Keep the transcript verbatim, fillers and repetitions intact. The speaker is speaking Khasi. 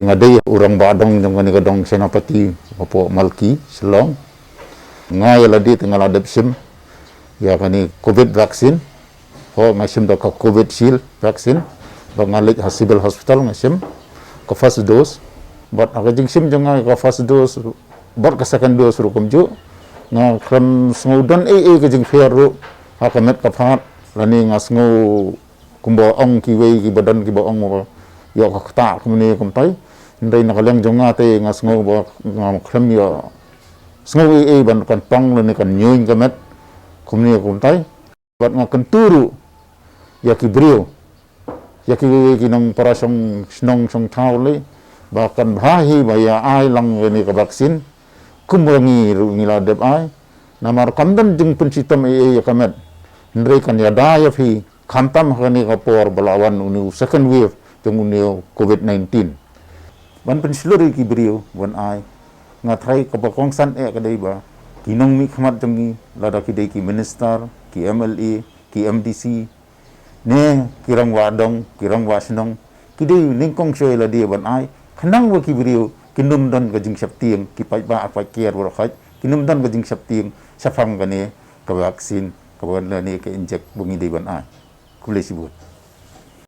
Nga dei u rangbah dong jong kane ka dong Senapati hapoh Malki, Shillong. Nga ïa lade te nga la dep shim ïa kane covid vaccine. Ho nga shim da ka Covishield vaccine. Ba nga leit ha Civil Hospital nga shim ka first dose. Bad ha ka jingshim jong nga ka first dose bad ka second dose ruh kumjuh, nga khlem sngew don ei ei ka jingpher ruh ha ka met ka phad, lane nga sngew kumba ong kiwei kiba don kiba ong ba ïoh ka ktah kumne kumtai. Hynrei na ka liang jong nga te nga sngew ba nga khlem ïoh sngew ei ei ban kan pang lane kan ñiuñ ka met kumne kumtai. Bad nga kyntu ruh ïa ki briew, ïa ki, ki nongpara shong shnong shong thaw lei, ba kan bha hi ba ïa ai lang kane ka vaccine. Kumba ngi ruh ngi la dep ai, namar kam don jingpynshitom ei ei ïa ka met. Hynrei kan ïada ïa phi khamtam ha kane ka por ba la wan une u second wave jong une u covid nineteen. Ban pynshlur ïa ki briew ban ai, nga tharai kaba kongsan eh ka dei ba ki nongmihkhmat jong ngi, lada ki dei ki minister, ki M L A, ki M D C, ne ki rangbah dong, ki rangbah shnong, ki dei nyngkong shuh ïa lade ban ai, khnang ba ki briew kin ym don ka jingsheptieng, ki paidbah paidkiar baroh khoit kin ym don ka jingsheptieng shaphang kane ka vaccine kaba lane ka injek ba ngi dei ban ai. Khublei shibun.